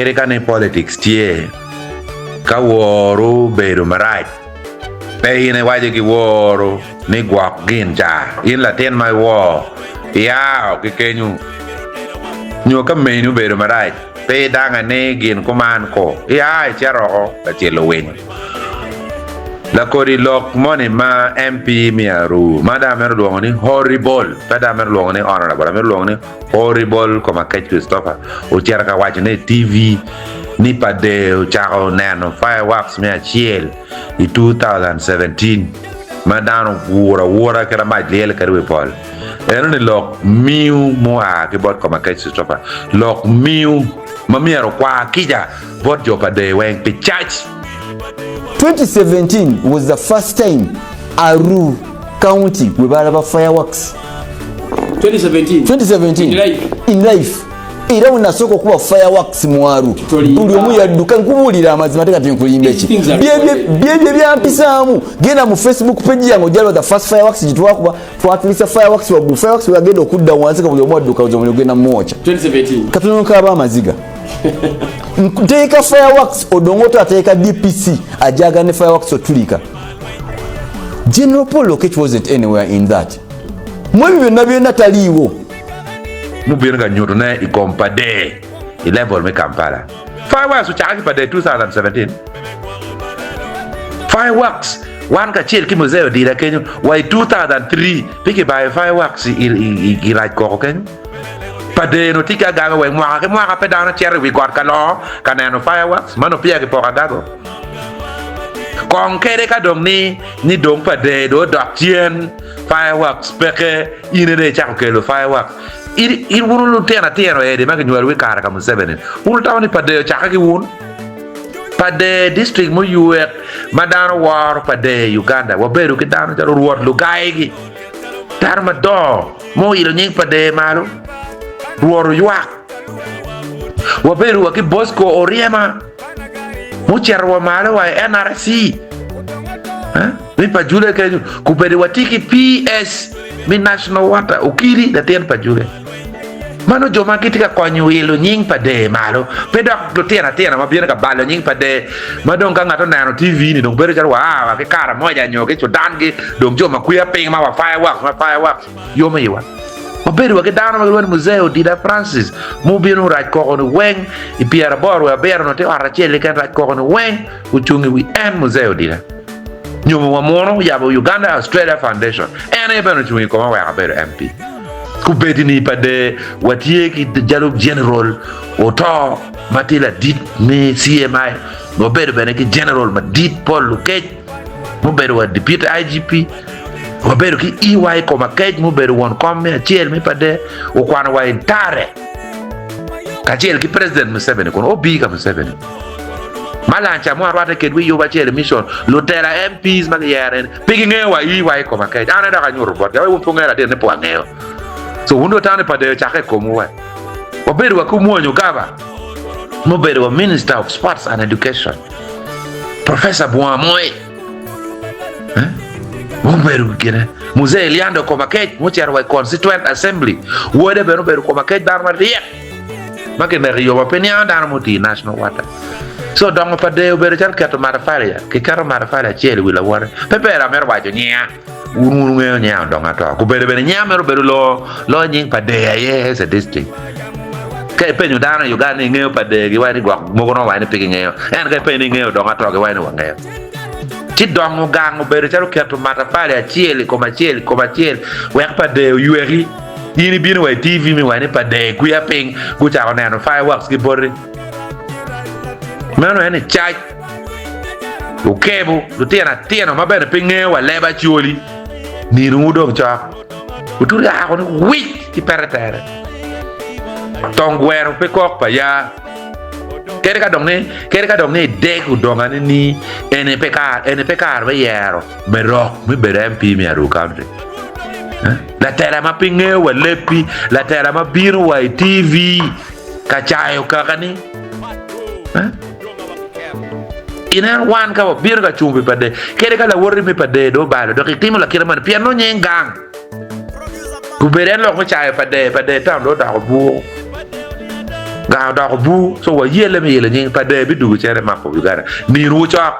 Kadi ka ni politics tye, ka woru obedo marac, pe in iwaco ki woru ni gwok gin ca. In latin ma iwor, ia ki kenyu. Nyo ka meni obedo marac, pe idange ni gin kuman ko, ia icito oko ka celo winyo. Lakodi lok moni ma MP me Aruu ma dano mito lwongo ni Horrible, pe dano mito lwongo ni Honorable, amito lwongo ni Horrible Komakech Christopher ocito ka wacone i TV ni Pader ocako neno fireworks me acel i 2017 ma dano oguro awura kit mac lyel kadi wi pol. Enoni lok miu mua ki bot Komakech Christopher, lok miu ma myero okwa kica bot jo Pader weng pi cac. 2017 was the first time Aruu county webalaba fireworks. 2017 2017 In life. in life era wenasooka okuba fireworks mwaru Tolimba. buli omu yadduka nkubuulira amazima ate kati nkulimba eki These things are Byebyo- recorded. byebyo byampisaamu genda mu facebook page yange ojalaba the first fireworks gyetwakuba twatulisa fireworks waggulu fireworks weyagenda okudda wansi ka buli omu adduka ozi omuliro genda mumwokya 2017 katono nkaaba amaziga nteeka fireworks odongoto ateeka dpc ajaga ne fireworks otulika general paul lokech wasn't anywhere in that mwebyo byonna byonna taliiwo Mubino ka nyutone i kom Pader i level me Kampala. Fireworks ocake ki Pader 2017. Fireworks wan kacel ki Muzee Odida kenyo wa i 2003 pe kibayo fireworks i rac koko kenyo. Pader onongo tye ki agaga wek mwaka ki mwaka pe dano cito i wi got ka longo ka neno fireworks ma nongo peya kipoko agago. Kong kede ka dong ni ni dong Pader dong odok cen fireworks peke in aye dong icako kelo fireworks. In in wun lutino atino eni ma kinywalowu i kare ka Museveni wun wutamo ni Pader ocakke ki wun? Pader district muywek ma dano woro Pader i Uganda wabedo ki dano calo Rwot Lugai-gi dano madongo ma oilo nying Pader malo Rwot oywak wabedo wa ki Bosco Oryema mucito wa malo wa i NRC me Pajule kenyo kubedi watye ki PS me National Water Okidi latin Pajule mano jo ma gitye ka konyo ilo nying Pader malo pe dok lutino atina ma bino ka balo nying Pader ma dong ka ngat oneno TV ni dong bedo calo waa wa ki Karamoja nyo ki Sudan gi dong jo ma kwiya piny ma wa fireworks ma fireworks yomo iwa. Wabedo wa ki dano ma gilwongo ni Muzee Odida Francis mubino rac koko ni weng i pyeraboro wiye abiro onongo tye ot acel keken rac koko ni weng ocung i wi en Muzee Odida nyomo wa muno oyabo Uganda Australia Foundation en aye bene ocung i koma weko abedo MP. Kubedi ni pa de watye ki jalo General Oto ma tye ladit me CMI wabedo bene ki General madit Paul Lukec mubedo wa Deputy IGP, wabedo ki EY Komakec mubedo won kom me acel me Pader, okwano wa Intare kacel ki President Museveni kun OB ka Museveni. Ma lanca mo arwatte kedwu i yub acel i mission, lutela MPs ma giyero eni pe gingeyo wa EY Komakec. An aye dok anyuto botgi, aye wun pe wungeyo latin ni pe wangeyo. So wun dong wutamo ni Pader ocakke i komwu wa. Wabedo wa ki Omwony Ogaba mubedo wa Minister of Sports and Education. Professor Bunga Moi eh, obedo gine Muzee Eliando Komakec mucito wa i Constituent Assembly wode bene obedo Komakec dano maryek ma kineko i yo ma pe niango dano muti i National Water. So dongo pa deyo obedo calo keto matafali kiketo matafali acel i wi lawote pe ber amito waco nyinga Wun wun wungeyo nying odongo ato. Gubedo bene nying meno obedo loo loyo nying pa dee aye as a district. Ka ipenyo dano i Uganda ni ingeyo pa dee giwaco ni gwok mogo nongo waco ni pe gingeyo. Ento ka ipenyo ni ingeyo odongo ato giwaco ni wangeyo. Ci dongo gang obedo calo keto matafali acel i kom acel i kom acel wek pa dee oyweki. In ibino wa i TV mi waco ni pa dee kwiya piny gucako neno fireworks ki boti. Meno en ni cac. Wukebo lutino atino ma bene pe ngeyo wa leb Acholi, ninowu dong cok. Wuturi ako ni wic ki pete tere. Tong gweno pe kok pa ya. Kadi ka dong ni, kadi ka dong ni idek odonga ni ni eni pe kare, eni pe kare me yero me rok me bedo MP me Aruu County. Eh? Latela ma pe ngeyo wa lebbi, latela ma bino wa i TV ka cayo kakani. Eh? Ineno wan ka wabino ka cung pi pader, kadi ka lawoti me pader dong obalo, dok itimo lakite moni pien nongo nying gang. Gubedo en lok me cayo pader, pader town dong odoko bur. Gang odoko bur, so wayelle me yelo nying pa der bidwogo cen i map of Uganda. Nino wu cok.